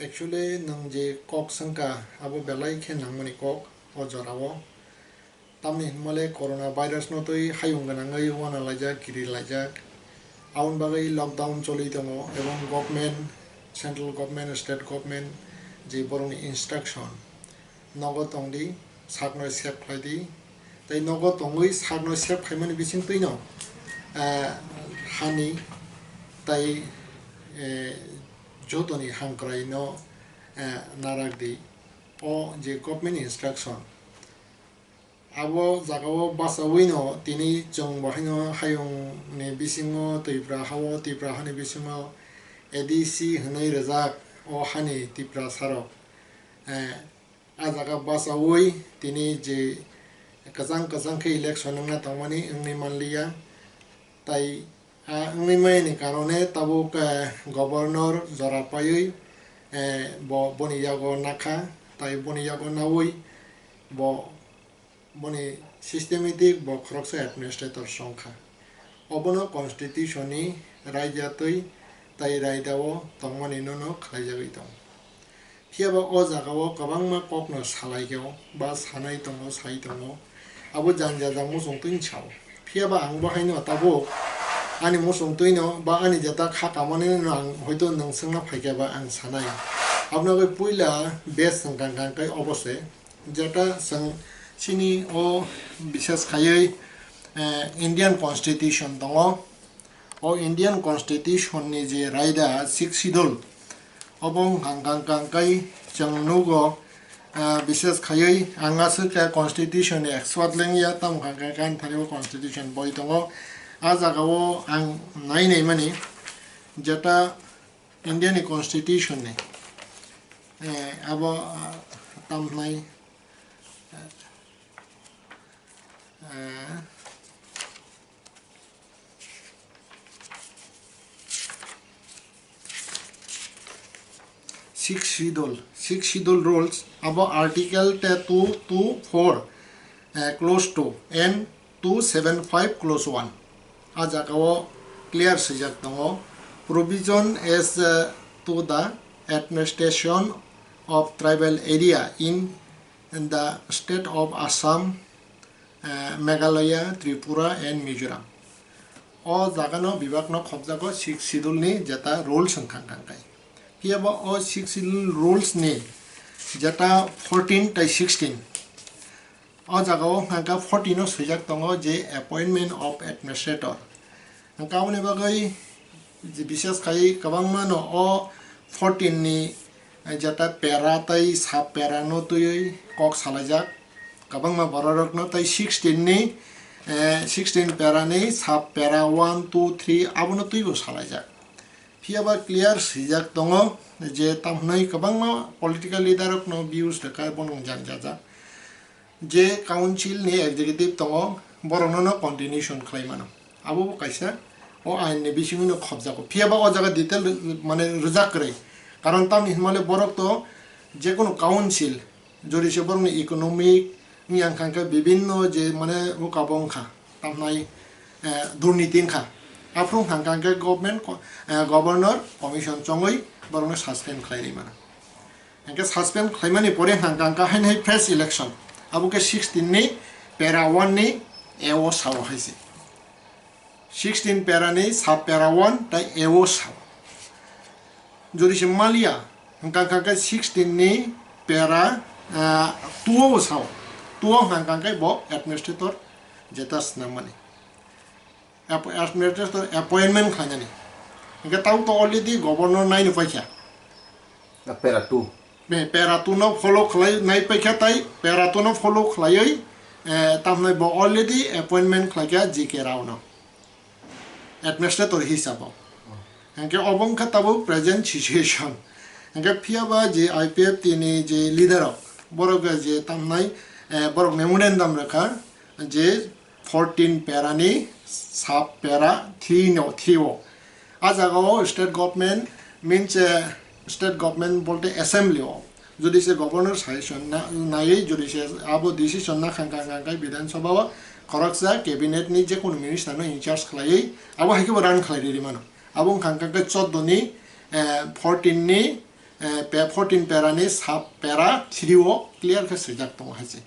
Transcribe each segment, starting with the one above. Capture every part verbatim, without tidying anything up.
Actually, nwng je kok swngkha, abo belai khe nangmani kok o jorao. Tamni hwnmale corona virus no twi hayung gwnangwi wana laijak, kiri laijak. Aboni bagwi lockdown choli tongo, ebong government, central government, state government je borokni instruction, nogo tongdi, sakno save khlaidi. Tei nogo tongwi sakno save khaimani bising twino, eh, hani tei, eh, jotoni hamkraino, eh, narakdi. O je government instruction, abo jagao bachawino tini chwng bo haino hayungni bisingo Tripura hao, Tripura hani bisingo A D C hwnwi rwjak o hani Tiprasarok, eh, a jaga bachawi tini je kwchang kwchang khe election wngna tongmani wngwi manliya. Tai, ah, wngwi mani karone tabuk, eh, governor jora paiwi, eh, bo, boni yago nakha, tai boni yago nawi bo, boni systematic bo khoroksa administrator songkha. Obono constitution ni raida twi tai raida o tongmani nono khlaijagwi tongo. Phiya ba o jaga o kwbangma kokno salai khe o, ba sanai tongo, sai tongo, abo jang jajak muchung twi sao. Phiya ba ang bo haino tabuk ani muchung twino ba ani jeta kha kamani no ang hoito nwng swngna phaikha ba ang sanai. Aboni bagwi puila base swng kang kang kai obo se, jeta swng chini o bises khaiwi, eh, Indian Constitution tongo. O Indian Constitution ni je raida Sixth Schedule, obo wngkha kang kang kai chwng nugo, ah, bises khaiwi ang aswk khe Constitution ni expert lengya, tamo kha khe gan thani o Constitution boi tongo. A jaga o ang nai nai mani jeta India ni Constitution ni, eh, abo, ah, tamhnai, eh, Sixth Schedule, Sixth Schedule rules abo article te two two four, eh, clause two and two seven five clause one. A jaga o clear swijak tongo, provision as, eh, to the administration of tribal area in the state of Assam, eh, Meghalaya, Tripura and Mizoram. O jagano bibakno khobjago Sixth Schedule ni jeta rules wngkha kang kai. Phiya bo o Sixth Schedule rules ni jeta fourteen tai sixteen, o jagao wngkha kha fourteen o swijak tongo je appointment of administrator. Wngkha aboni bagwi je bises khai kwbangma no o fourteen ni jeta para tai sub para no twiwi kok salaijak kwbangma bororokno, tai sixteen ni, eh, sixteen para ni sub para one, two, three abono twibo salaijak. Phiya ba clear swijak tongo je tamhnai kwbangma political leader rokno views rwkha, bono jang jajak. Je council ni executive tongo, borokno no continuation khlai mano. Abo bo kaisa o ain ni bisingo no khobjago. Phiya ba o jaga detail rw-, mane rwjak kwrwi. Karon tamni hwnmale borok to jekunu council, jodi se borokni economic wngya wngkha khe bibinno je mane uka bo wngkha, tamhnai, eh, durniti wngkha. Aphuru wngkha khe government co-, eh, governor commission chongwi borokno suspend khlai ri mano. Hingke suspend khlaimani pore hwnka hwnka haini hai fresh election. Abo khe sixteen ni para one ni A O sao hai se. Sixteen para ni sub para one tai A O sao. Jodi se maliya, hwnka hwnka khe sixteen ni para, ah, two o sao. Two o hwnka hwnka khe bo administrator jeta snam mani. App-, administrator appointment khlainani. Hingke tau to already governor naino paikha. A para two. Be, para two no follow khlai nai paikha tai, para two no follow khlaioi, eh, tamhnai bo already appointment khlaikha G K Rao no. Administrator hisabo. Hingke obo wngkha tabuk present situation. Hingke phiya ba je I P F T ni je leader rok, borok je tamhnai, eh, borok memorandum rwkha je fourteen para ni sub para three no, three o. A jaga o state government means, eh, state government bolte assembly o. Jodi se governor suggestion na, naiwi jodi se abo decision na khan kha, kha, kha Bidhan Sabha o khoroksa cabinet ni jekunu minister no in charge khlaiwi abo hai khe bo run khlai ri mano. Abo wngkha khe chordo ni, eh, fourteen ni eh, pe-, fourteen para ni sub para three o clear khe swijak tongo hai se.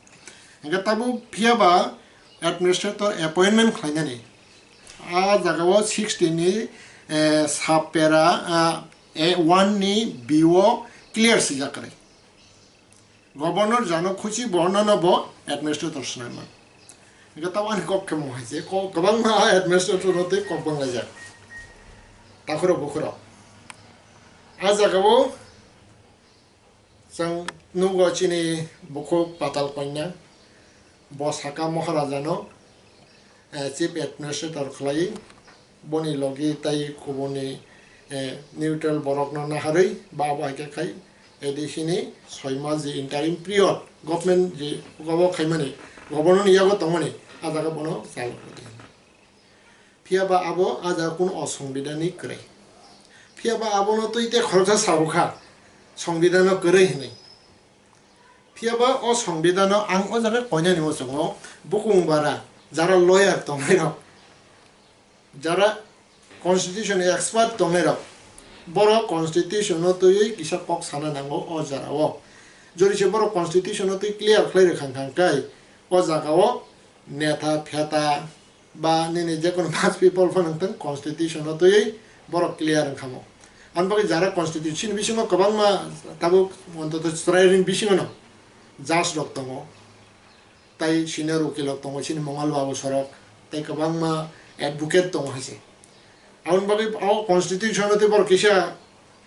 Hingkhe tabuk phiya ba administrator appointment khlainani a jaga o sixteen ni, eh, sub para, ah, A one ni B o clear swijak kwrwi. Governor jano khuchi borno no bo administrator swnamwi man. Hingkhe tamo ani kok khe mung hai se, kok kwbangma administrator no tei kok banglaijak. Takhurok bukhurok. A jaga o chwng nugo chini bukhuk Patal Kanya, bo saka Maharaja no, eh, chief administrator khlai, boni logi tai kubuni, eh, neutral borok no naharwi ba abo hai khe khai A D C ni soi mas je interim period government je gobo khaimani, governor ni yago tongmani, a jaga bono chalo. Phiya ba abo a jaga kunu osongbidhanik kwrwi. Phiya ba abono twi tei khoroksa sabo kha, songbidhano kwrwi hinwi. Phiya ba o songbidhano ang o jaga koinani muchungo bukung bara jara lawyer tongnairok, jara constitution expert tongnairok, borok constitution no twiwi kisa kok sana nango o jara o. Jori se borok constitution no twi clear khlai rwkha hwnkhe o jaga o netha pheta ba nini jekono mass people phano wngthang constitution no twiwi borok clear wngkha mo. Ani bagwi jara constitution bisingo kwbangma tabuk ontoto chwrai ring bisingo no judge rok tongo. Tai senior ukilok tongo, chini Mongol Babu Sorok, tai kwbangma advocate tongo hai se. Aboni bagwi o constitution o tei borok kisa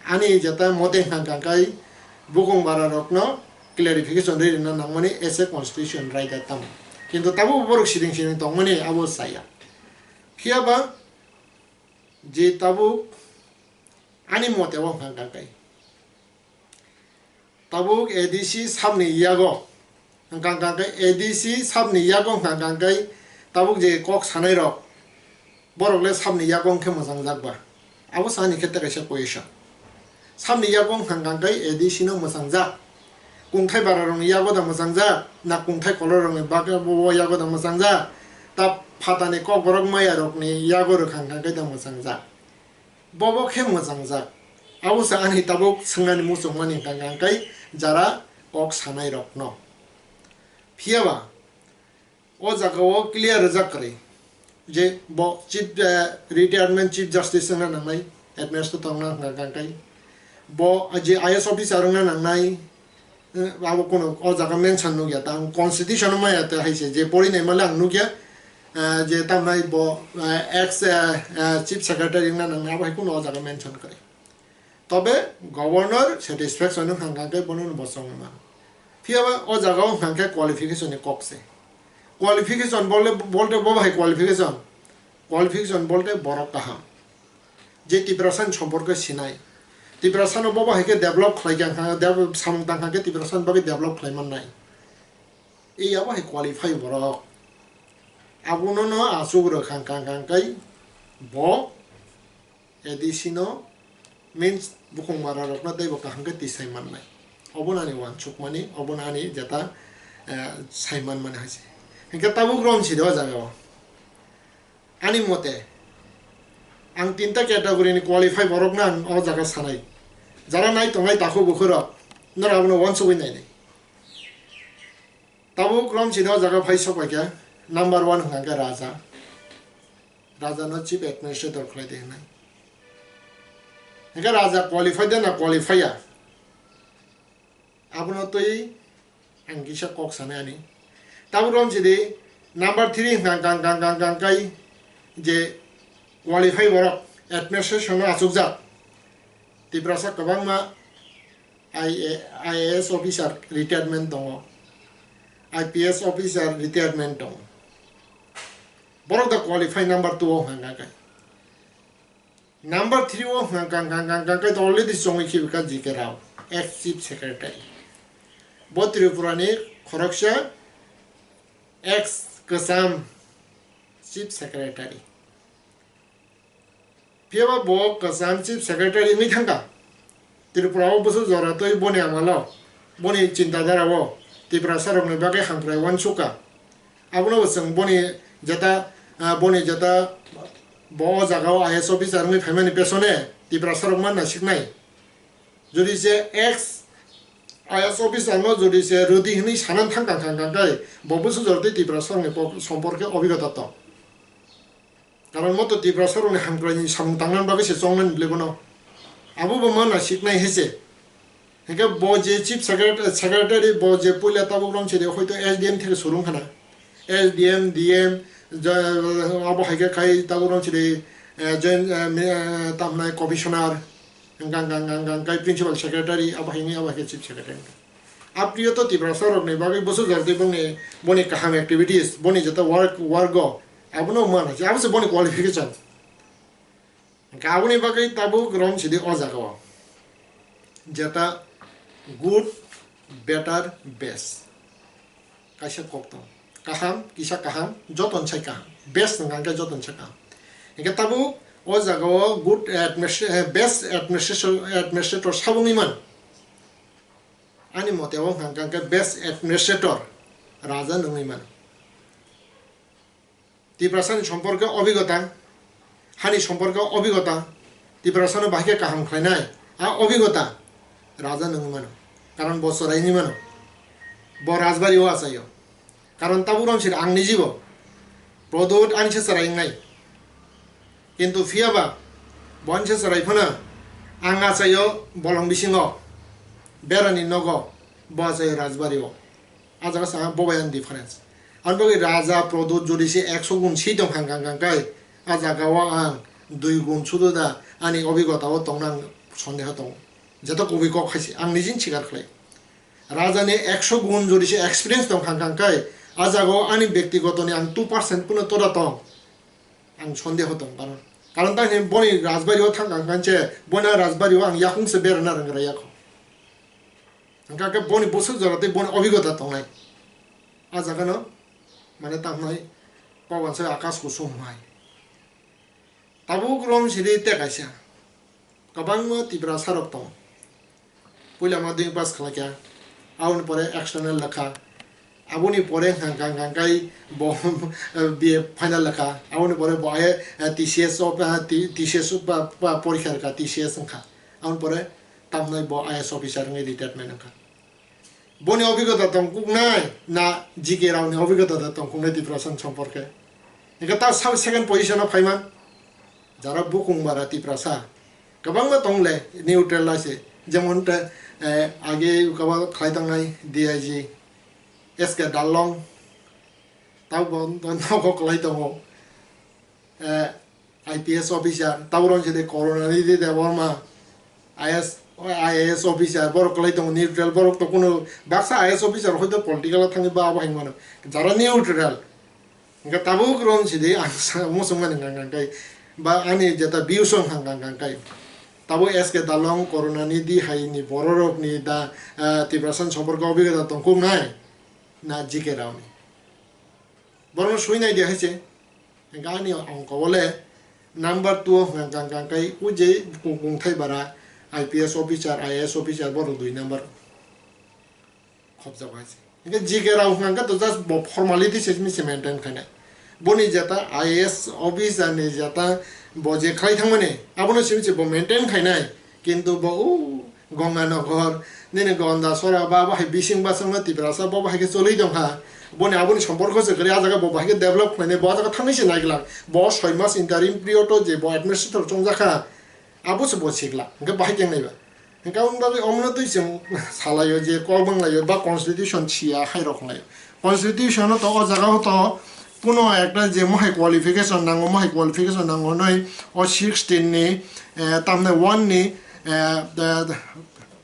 ani jeta mote hwnka hwnka kai bukung bara rokno clarification rwi rwna nangmani as a constitution writer tamo. Kintu tabuk borok siding siding tongmani abo chaya. Phiya ba je tabuk ani mote o hwnka hwnka kai tabuk A D C sabni yago hwnka hwnka khe, A D C sabni yago hwnka hwnka khe tabuk je kok sanai rok, borok le sabni yago hwnkhe mwchang jak ba? Abo sa ani khe tei kaisa question. Sabni yago hwnka hwnka khe A D C no mwchang jak, kungthai bara rokni yago da mwchang jak, na kungthai kolor rokni bagwi bo yago da mwchang jak, ta phatani kokborok maya rokni yago rwkha hwnka khe da mwchang jak? Bobo khe mwchangjak. Abo se ani tabuk swngnani muchungmani hwnka hwnkhe jara kok sanai rokno. Phiya ba o jaga o clear rwjak kwrwi je bo chief, eh, retirement chief justice wngna nangnai, administrator wngna hwnka hwnkhe bo je I A S officer wngna nangnai, Eh, abo kunu o jaga mention nukya, ta ang constitution o maya te hai se je pori nai male ang nukya, eh, je tamnai bo, eh, ex, eh, eh, chief secretary wngna nangnai, abo hai kunu o jaga mention kwrwi. Tobe governor satisfaction wng hang khe bono bo chongma. Phiya ba o jaga o hang khe qualification ni kok se. Qualification bole, bolte bo hai qualification. Qualification bolte borok kaham. Je Tiprasani somporke sinai. Tiprasano bobo hai khe develop khlai kha, develop samung tang kha khe Tiprasani bagwi develop khlai mannai. Ei abo hai qualify borok. Abono no achuk rwkha hwnkha hwnkha khe bo A D C no means bukung bara rokno tei bo kaham khe tisai mannai. Obo no ani uansukmani, obo no ani jeta, eh, sai manmani hai se. Hinkhe tabuk rom si de o jaga o. Ani mote, ang tinta category ni qualify borok no ang o jaga sanai. Jara nai tongnai takhuk bukhuk rok, norok abono uansugwi nainai. Tabuk rom si de o jaga phai sok bai khe number one hwnkha khe Raja. Raja no chief administrator khlai de hwnai. Hinkhe Raja qualify de na qualify ya? Abono twi ang kisa kok sanai ani. Tabuk rom sidi number three hwnkha kang kang kang kang kai je qualify borok administration o achukjak. Tiprasa kwbangma I A, I A S officer retirement tongo, I P S officer retirement tongo. Borok da qualify number two o hwnkha kai. Number three o hwnkha kang kang kang kang kai to already chongwi khibi kha G K Rao, ex chief secretary. Bo Tripura ni khoroksa ex kwcham chief secretary. Phiya ba bo kwcham chief secretary wngwi thangkha. Tripura o bwswk jora twi boni amalo, boni chinta dara o Tiprasa rokni bagwi hamkrai uansukha. Abono bo chwng boni jeta, ah, boni jeta bo o jaga o I A S officer wngwi phaimani pesone Tiprasa rok ma naisiknai. Jodi se ex I A S officer no jodi se rwdi hinwi sanan thang kang kang kang kai, bo busu jor tei Tiprasa rokni pok-, somporke obigota tong. Karon moto Tiprasa rokni hamkraini samung tangna bagwi se chongnani bwlai bono. Abo bo ma nasiknai hese. Hingke bo je chief secret-, secretary, bo je puila tabuk rom sidi, hoito S D M theke surung khana. S D M, D M, ja-, abo hai khe khai tabuk rom sidi, eh, join, eh, mi-, eh, tamnai commissioner, hingka, hingka, hingka, hingka, hingka, principal secretary, abo hai ni, abo hai khe chief secretary. Apriyo to Tiprasa rok ni bagwi boso jor twi bongni, boni kaham activities, boni jeta work, work go, abono mana, abo se boni qualification. Hingke aboni bagwi tabuk rom sidi o jaga o. Jeta good, better, best. Kaisa kok tong. Kaham, kisa kaham, joton sai kaham. Best hingka hingke joton sai kaham. Hingke tabuk o jaga o good administra-, eh, best administration, administrator sabo wngwi man. Ani mote o hingka hingke best administrator raja nungwi man. Tiprasani somporke obigota, hani somporke obigota, Tiprasano bahai khe kaham khlainai, a obigota raja nungwi mano, karon bo chwraini mano, bo rajbari o achaio, karon tabuk romsir ang nijibo Pradyot ani se chwrai wngnai, kintu phiyaba bo ani se chwrai phano ang achaio bolong bisingo berani nogo, bo achaio rajbari o. A jaga sa bo bai ang difference. Ang bagwi raja Pradyot jodi se ekso gun si tong hang kang kang kai, a jaga o ang dui gun sudu da ani obigota o tongna ang sondeho tongo. Jeto kubui kok hai se ang nijin sikar khlai. Raja ni ekso gun jodi se experience tong hang kang kai, a jaga o ani bektigoto ni ang two percent puno toda tong. Ang sondeho tong karon. Karon ta hini boni rajbari o thang kang kang se, boni rajbari o ang yakung se berana rang raya kho. Hingkha khe boni bwswk jora tei boni obigota tongnai. A jaga no, mane, tamo hwnai, kok uansuk akas kusum hai. Tabuk rom sidi tei kaisa. Kwbangma Tiprasa rok tongo. Puila madhyamik pass khlaikha. Aboni pore external lekha. Aboni pore hang kang kang kai bo B A final lekha. Aboni pore bo aye, eh, T C S o, eh, T-, T C S o pa, pa porikha lekha, T C S wngkha. Aboni pore tamnai bo I A S officer wngwi retirement wngkha. Boni obigota tong kuknai na G K Rao ni obigota da tong kuknai Tiprasa ni somporke? Hingke ta sabo second position o phaiman. Jara bukung bara Tiprasa kwbangma tong le neutral lai se, jemon te, eh, age ukaba khlai tongnai D I G S K Darlong, tabo nogo khlai tongo. Eh, I P S officer, tabuk rong sidi Karunanidhi Debbarma, I S, I A S officer, borok kwlai tongo neutral, borok to kuno baksa I A S officer hoito political o thangwi ba abo hai mano. Jara neutral, hingke tabuk rong sidi ang sa-, muchungmani hwnka hwnka khe, ba ani jeta views wng hwnka hwnka khe. Tabuk S K Darlong, Karunanidhi hai ni borok rok ni da, ah, Tiprasa ni somporke obigota tongkuk nai, na G K Rao ni. Borokno sui nai di hai se. Hingke ani ongko o le number two o hwnka hwnka hwnka khe o je kung-, kungthai bara I P S officer, I A S officer borok dui number khopjak hai se. Hingke G K Rao hwnka hwnka to just bo formality se simi se maintain khainai. Boni jeta I A S officer ni jeta bo je khlai thangmani abono simi se bo maintain khainai. Kintu bo o Gonganagar, nini Gonda sora ba, bo hai bising basongno Tiprasa, bo bo hai khe choli tongkha. Boni aboni somporko se kwrwi, a jaga bo bo hai khe develop khlainai, bo a jaga thangwi se naiglak. Bo soi mas interim period o je bo administrator chongjakha, abo se bo siglak. Hingke bo hai khe naiba. Hingke aboni bagwi omono twi chwng salaio je kok banglaio ba constitution siya hai rok wnglai. Constitution o to o jaga o to kuno ekta je mohai qualification nango, mohai qualification nango hwnwi o sixteen ni, eh, tamni one ni, eh, eh,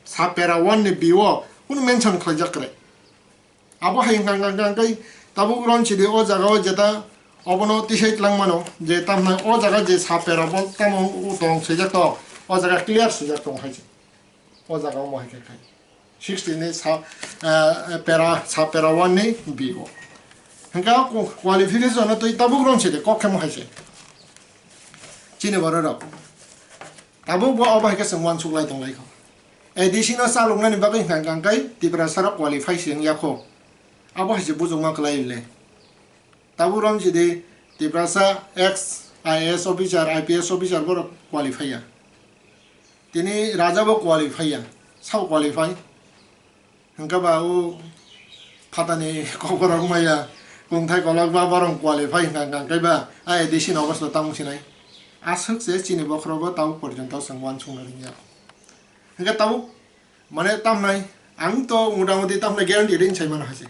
sapera one ni B o kuno mention khlaijak kwrwi. Abo hai hwnka hwnka hwnka hwnkhe tabuk ron sidi o jaga o jeta obono tisai twlang mano je tamni o jaga je sapera bo tamo tong swijak to, o jaga clear swijak tong hai se. O jaga omo hai khe khai. Sixteen ni sa, eh, pera, sa pera one ni B o. Hingke o qualification no twi tabuk rong se de kok khe mo hai se. Chini borok rok. Tabuk bo obo hai khe chwng uansuk lai tong lai kho. A D C no chalok nani bagwi hwnka hwnka khe Tiprasa rok qualify se wng ya kho. Abo hai se bujokma kwlai le. Tabuk rong sidi Tiprasa ex I A S officer, I P S officer borok qualify ya. Tini raja bo qualify ya. Sao qualify? Hwnkhe ba o phatani kokrok maya kungthai kolok ba borok qualify hwnkha hwnkha khe ba a A D C ni obosta tamo sinai. Aswk se chini bokhorogo tabuk porjonto chwng uansukna rwngya. Hwnkhe tabuk mane tamnai ang to mota moti tamnai guarantee rin sai mano hai se.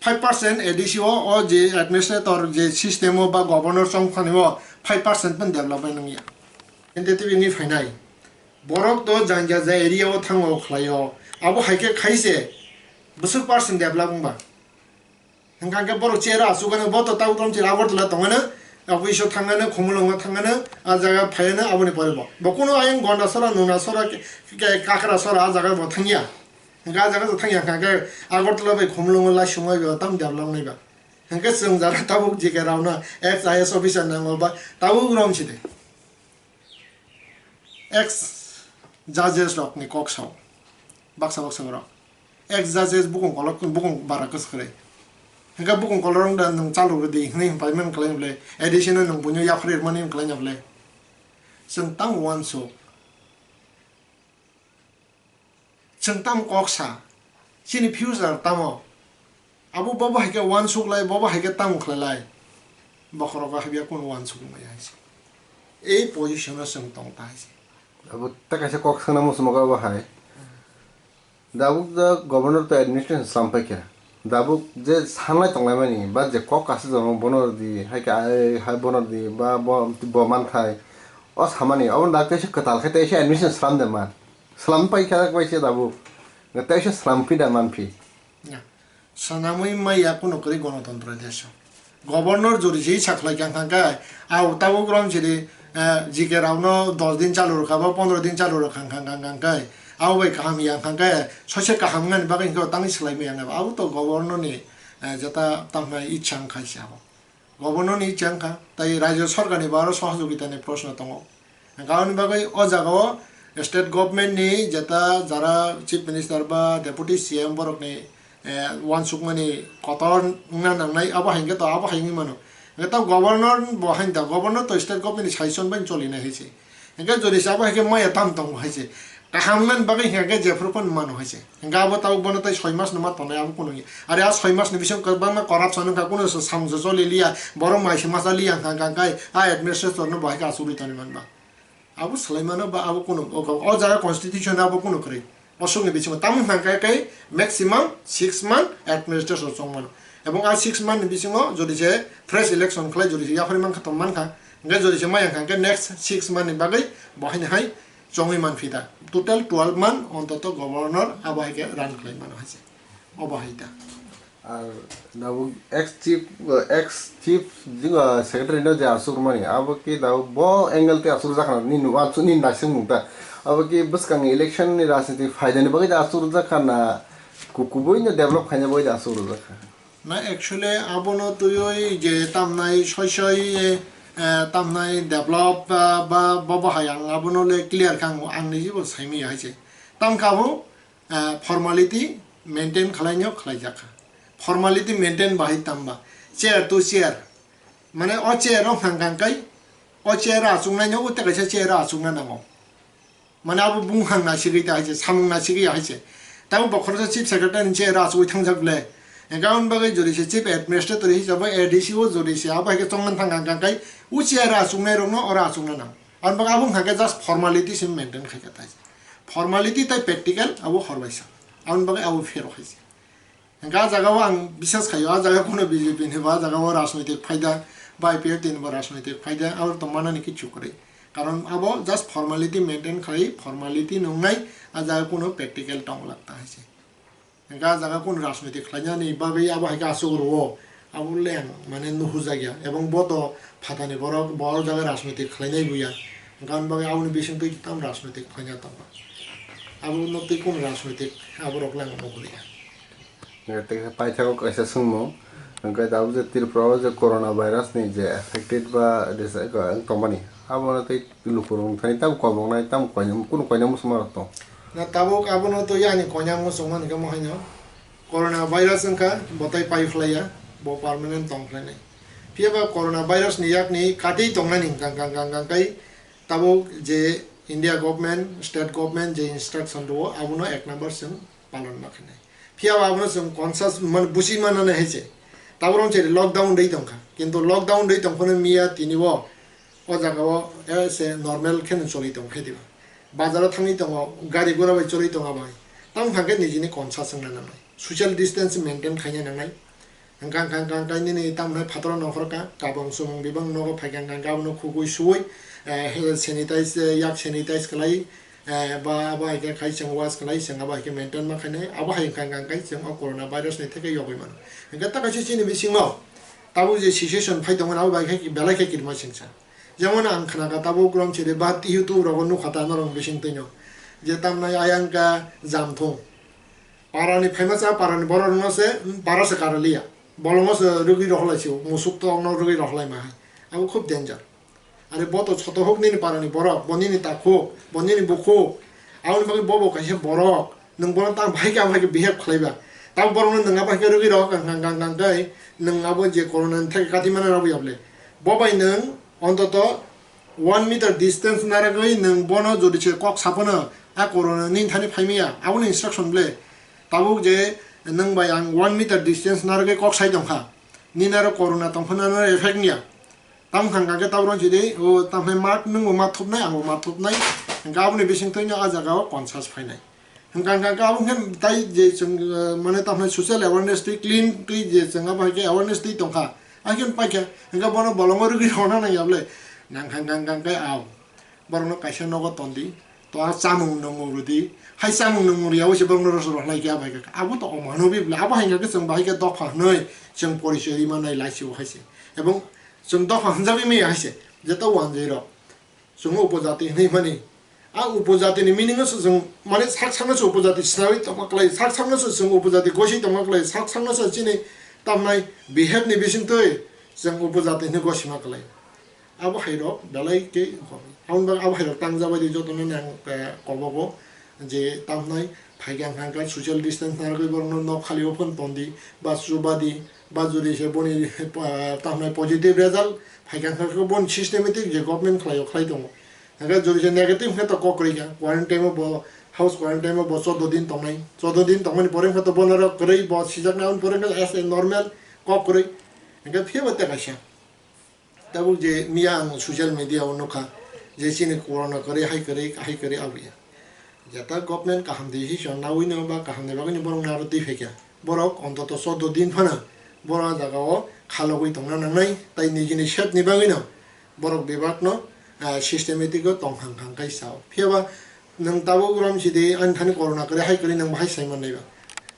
Five percent A D C o, o je administrator je system o ba governor chongphani o five percent pun develop bai nangya. N T T V ni phainai. Borok to jang jang jang area o thango khlaio. Abo hai khe khai se bwswk percent develop wngba. Hwnkha khe borok chair o achuk ano bo to tabuk tamo chwla Agartala tong ano, office o thang ano, Khumulwngo thang ano, a jaga phai ano aboni pore bo. Bo kuno ayang Gondasora, Nunasora, ke, ke, Kakrasora a jaga bo thangya. Hwnkhe a jaga thang ya kha khe Agartala bai Khumulwngo laisumai ba tam develop nai ba. Hwnkhe chwng jara tabuk J K Rao no ex I A S officer nango ba tabuk rom si de. Ex judges rok ni kok sao. Baksa baksa borok. Ex judges bukung kolok bukung bara kwswk kwrwi. Hwnkhe bukung kolok wng da nwng chalu rw di hwnwi hwn paimani kwlai bwle. A D C no nwng buino yaphar rwmani hwn kwlai bwle. Chwng tamo uansuk. Chwng tamo kok sa, chini future tamo? Abo bobo hai khe uansuk lai, bobo hai khe tamo khlai lai? Bokhorok o habya kunu uansuk maya hai se. Ei position o chwng tong ta hai se. Abo ta kaisa kok swngna muchungma khe abo hai. Dabuk da governor to administration slam pai kha. Dabuk je sanlai tonglaimani, ba je kok kasijak bono rwdi, hai khe ai, hai bono rwdi, ba bo, bo manthai. O samani, obo dak teisa kwtal khe teisa admission slam de man. Slam pai kha bai se dabuk. Teisa slam phi da man phi. Ya. Swnamwi maya kuno kwrwi Ganatantro desh o. Governor jodi se sakhlai kha kha khe, au tabuk rom siri, eh, J K Rao no dos din chalu rwkha ba pondro din chalu rwkha kha kha kha khe, au bai kaham ya kha khe, soise kaham wngani bagwi hwnkhe tangwi swlai maya wngya. Abo to governor ni, eh, jeta tamhnai ichha wngkha se abo. Governor ni ichha wngkha, tai rajyo sorkar ni bo aro sohojogita ni proshno tongo. Hwnkhe aboni bagwi o jaga o state government ni jeta jara chief minister ba deputy C M borok ni, eh, uansukmani kotor wngna nangnai, abo hai khe to abo hai wngwi mano. Hwnkhe to governor bo hai da, governor to state government ni suggestion bai choli nai hai se. Hwnkhe jodi se abo hai khe maya tam tongo hai se. Kaham wngmani bagwi hwnkhe jephru phano mano hai se. Hwnkhe abo tabuk bono tei soi mas no ma tongnai abo kuno ya. Are a soi mas ni bisingo kwbangma corruption wngkha, kuno se samung se choli liya, borok mai se masa liya hwnkha hwnkha khe a administrator no bo hai khe achugwi tongwi man ba. Abo swlai mano ba abo kuno o, o jaga constitution abo kuno kwrwi. Bosongni bisingo tamo hwnkha khe, khe maximum six month administration chong mano. Ebong a six month ni bisingo jodi se fresh election khlai, jodi se yaphari mankha tong mankha, hwnkhe jodi se maya hwnkha khe next six month ni bagwi bo haino hai chongwi manphi da. Total twelve month ontoto governor abo hai khe run khlai mano hai se. Obo hai da. Ar abo ex chief, ex chief jing, ah, secretary no je asuk mani, abo ki da bo angle te asuk jakha ni nu, asuk ni naising mung ta. Abo ki bwskang election ni rajniti phaida ni bagwi da asuk jakha na ku-, kubui no develop khaina bagwi da asuk jakha. Na actually abono tuyoi je tamnai soi soi, eh, tamnai develop, ah, ba, ba, bo bahai ang abono le clear kha ang, ang ni jibo saimaya hai se. Tamkha bo, ah, formality maintain khlaino khlaijakha. Formality maintain bahai tamba chair to chair, mane o chair o hwnkha hwnkha kai o chair o achuknaino o tei kaisa chair o achukna nango. Mane abo bung hang nasigwi ta hai se, samung nasigwi hai se. Tamo bokhoroksa chief secretary ni chair o achugwi thangjak le. Hwnkhe aboni bagwi jodi se chief administrator hisabai A D C o jodi se abo hai khe chongmani thang hwnkha hwnkha kai o chair o achuknai rokno oro achukna nango. Aboni bagwi abo hwnkha khe just formality se maintain khai kha tai. Formality tai practical abo hor bai sa. Aboni bagwi abo phero hai se. Hwnkhe a jaga o ang bisas khaio, a jaga kuno B J P ni bo, a jaga o rajnoitik phaida, ba I P F T ni bo rajnoitik phaida, abo tong manani kichu kwrwi. Karon abo just formality maintain khai, formality nungnai, a jaga kuno practical tong lak ta hai se. Hwnkhe a jaga kuno rajnoitik khlainani bagwi abo hai khe asuk rwo, abo le ang mane nuhujak ya, ebong bo to phatani borok, bo o jaga rajnoitik khlainai buya, hwnkhe aboni bagwi aboni bisingtwi tam rajnoitik khlaina tongo, abo no twi kuno rajnoitik aborok le ang nuhuriya. Hwnkhe tei khe paithago kaisa swngmung, hwnkhe tabuk je Tripura o je corona virus ni je affected ba tongmani, abono tei lukurok thani tamo koboknai, tamo koinai, kunu koinai muchungmarok tong. Na tabuk abono twi ani koinai muchungmani khe mo haino corona virus wngkha, bo tai pai phlaiya, bo permanent tong phlainai. Phiya ba corona virus ni yakni katwi tongnani hwnkha, hwnkha, hwnkha, hwnkha kai tabuk je India government, state government je instruction rwo, abono ek number chwng palon ma khainai. Phiya bo abono chwng conscious, mane, buchi manani hai se. Tabuk rong cheri lockdown dei tongkha. Kintu lockdown dei tongphano miya tini bo o jaga o, eh, se normal khe choli tong khe diba. Bazar o thangwi tongo, gari gura bai choli tongo bai. Tamo hwnkha khe nijini conscious wngna nangnai. Social distance maintain khaina nangnai. Hwnkha, hwnkha, hwnkha, hwnkha, nini tamo hai phataro nongkhor ka, kabang chumung bibang nogo phaikha, hwnkha, hwnkha, abono khugui suui, eh, sanitize, eh, yak sanitize khlai, eh, ba abo hai khe khai chwng wash khlai, chwng abo hai khe maintain ma khainai, abo hai hwnkha, hwnkha, hwnkha, chwng o corona virus ni theke yogwi mano. Hwnkha ta kaisa chini bisingo, tabuk je situation phai tongmani, abo bai khe belai khe kirima singsa. Jemon ang khnakha tabuk rom chiri ba YouTube rogo nukha ta norok bising twino. Je tamnai ayang ka jamthung. Parani phaima cha parani borok no se, para se karaliya. Bolongo se rwgwi rohorlai sio, musuk to no rwgwi rohorlai ma hai. Abo khub danger. Are bo to choto hok nini parani borok, bo nini takhuk, bo nini bukhuk. Aboni bagwi bo bo kaisa borok. Nwng bono tang bahai khe, bahai khe behave khlai ba. Tang borok no nwng abo hai khe rwgwi rohor kang kang kang kang khe nwng abo je corona ni theke kati mana rwgwi able. Bo bai nwng ontoto one meter distance narwgwi nwng bono jodi se kok saphano a corona nini thani phaimaya, aboni instruction ble. Tabuk je nwng bai ang one meter distance narwgwi kok sai tongkha. Nini aro corona tongphano ano effect niya. Tamo hwnkha khe tabuk rong chidi, o tamhai mat nwngbo mat thupnai, angbo mat thupnai. Hwnkha aboni bisingtwi no a jaga o conscious phainai. Hwnkha hwnkha khe abo khe tai je chwng, eh, mane tamhai social awareness twi clean twi je chwng abo hai khe awareness twi tongkha. Hai khe paikha, hwnkha bono bolongo rwgwi rwna nang yable. Nang hwnkha hwnkha khe ao. Borokno kaisa nogo tondi, to a chamung nungmung rwdi, hai chamung nungmung rwya bai se borokno rosa rohlai khe abai kha. Abo to omanobi bwle, abo hai khe chwng bahai khe dopha hwnwi chwng porichoi rima nai laisio hai se. Ebong chwng dopha hwnjagwi maya hai se, jeto wanjwi rok. Chwng upojati hwnwi mani. A upojati ni meaning no se chwng, mane sak sakno se upojati swnawi tongma klai, sak sakno se chwng upojati gosi tongma klai, sak sakno se chini tamnai behave ni bisingtwi chwng upojati hwnwi gosima klai. Abo hai rok belai khe wngkha. Aboni bagwi abo hai rok tangjabai di jotono nang, eh, kobogo je tamnai phaikha hwnkha khe social distance narwgwi borokno nok khali o phano tondi ba chubadi ba jodi se boni, eh, tamnai positive result phaikha hwnkha khe boni systematic je government khlai o khlai tongo. Hwnkhe jodi se negative hwnkhe to kok kwrwi kha, quarantine o bo house quarantine o bo choudo din tongnai, choudo din tongmani pore hwnkhe to bono rok kwrwi bo sijaknai, aboni pore hwnkhe as a normal kok kwrwi hwnkhe phiya bo tei kaisa. Tabuk je miya ang social media o nukha je chini corona kwrwi, hai kwrwi, hai kwrwi, abo ya. Jeta government kaham decision nawi no ba kaham ni bagwi no borok no aro twi phaikha. Borok ontoto choudo din phano borok ah jaga o khalogwi tongna nangnai, tai nijini safety ni bagwi no borok bebak no, ah, systematic o tong hang hang kai sao. Phiya ba nwng tabuk rom sidi ani thani corona kwrwi, hai kwrwi nwng bahai sai mannai ba.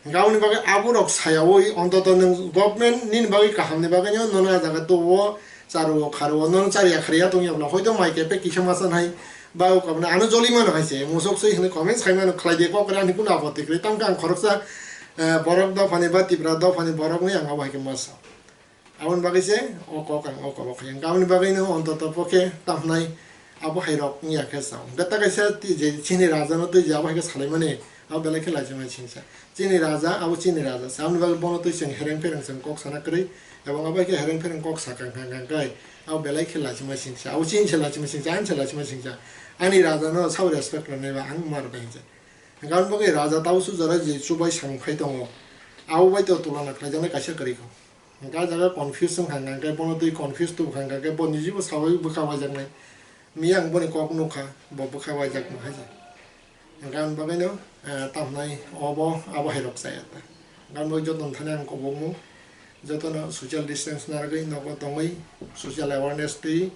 Hwnkhe aboni bagwi aborok sayaui, ontoto nwng government nini bagwi kahamni bagwino nono ah jaga tubuo, charuo, kharuo, nono chariya khariya tongya bwla, hoito mai kepek kisa masa nai, ba o kabna ano joli mano hai se, musuk sui hwnwi comments khai mano, khlai de kok kwrwi, ani kunu apotti kwrwi, tamkhe ang khoroksa, eh, borok dophani ba Tipra dophani borokni ang abo hai khe masa. Aboni bagwi se o kok ang o kok khai, hwnkhe aboni bagwino ontoto pokhe tamhnai abo hai rok wngya khe chao. Hwnkhe ta kaisa twi je chini raja no twi je abo hai khe salaimani, abo belai khe lachima singsa. Chini raja, abo chini raja se. Aboni bagwi bono twi chwng hereng phereng chwng kok sana kwrwi, ebong abo hai khe hereng phereng kok sakha hwnkha hwnkhe abo belai khe lachima singsa. Abo chini se lachima singsa, ani se lachima singsa. Ani raja no sabo respect rwnai ba ang ma rwnai hwnse. Hwnkhe aboni bagwi raja tabo su jora je chubai samung khai tongo. Abo bai to tulana khlaijaknai kaisa kwrwi kho. Hwnkhe ah jaga confuse wngkha hwnkhe bono twi confuse tubukha hwnkhe bo nijibo saui bwkha waijaknai. Miya ang boni kok nukha, bo bwkha waijakma hai se. Hwnkhe aboni bagwino, eh, tamhnai obo abo hai rok chaya ta. Hwnkhe aboni bagwi jotono thani ang kobokmung, jotono social distance narwgwi nogo tongwi social awareness twi,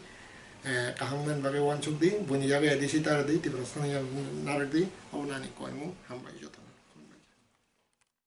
eh, kaham wngnani bagwi uansuk di, buini yagwi A D C ta rwdi, Tiprasani narwk di, obo nani koimung, hambai jotono.